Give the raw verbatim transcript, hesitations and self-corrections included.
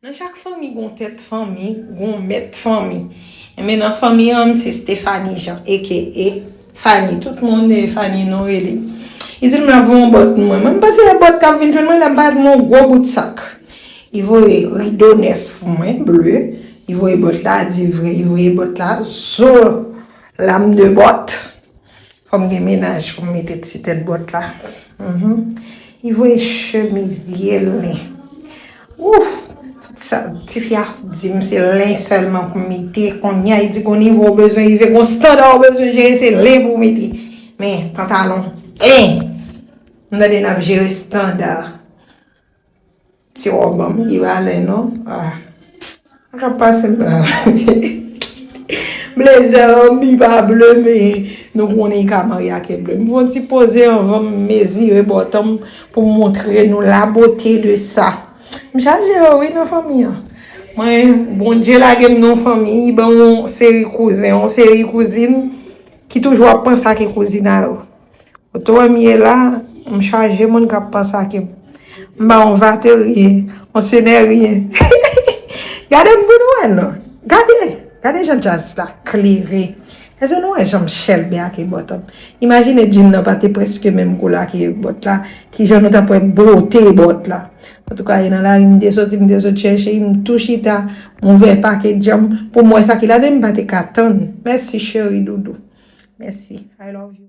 Nan chak fanmi gon tèt fanmi, gon mèt fanmi. Enben nan fanmi an, m se Stephanie Jean, aka Fanny. Tout moun e Fanny nou rele. Li di l m ap voye yon bòt mwen. Mwen m panse se bòt k ap vin jwenn mwen la, m parèt mwen yon gwo bout sak. Li voye rido nèf pou mwen, ble. Li voye bòt la, di vre, li voye bòt la, zo lam de bòt. Fò m gen mennaj pou m mete ti tèt bòt la. Mhm. Li voye chemiz yèl li. Ouf! Tout sa, tifi a di m se len sèlman pou m mete. Kounye a, li di gon nivo w bezwen rive, gon standa w bezwen jere, se len pou w mete. Men, pantalon, len! M tande n ap jere standa. Ti wòb an m, li pa len non. Ah. Sa k ap pase m la? Blezè an, li pa ble, men nou konnen li ka marye ak ble. M fè yon ti poze anvan m mezire bòtò m pou m montre nou la beauté de ça. M chaje yo wi nan fanmi an. Mwen, Bondye lage m nan yon fanmi, li ban m yon seri kouzen, yon seri kouzin ki toujou ap panse ak kouzin a yo. Kote w wè m ye la, m chaje moun k ap panse ak m. M pa yon vaterye, yon senerye. Gade m pou nou wè non. Gade, gade jan djaz la klere. Èske nou wè jan m chèlbe ak bòt la? Imajine djin nan pa te prèske menm koulè ak bòt la, kijan nou t ap wè bote bòt la. Antouka, e nan lari m te soti, m te sot chèche, m tou chita, m ouvè pake djanm pou m wè sa ki ladan, m pa te ka tann. Mèsi cheri doudou. Mèsi. I love you.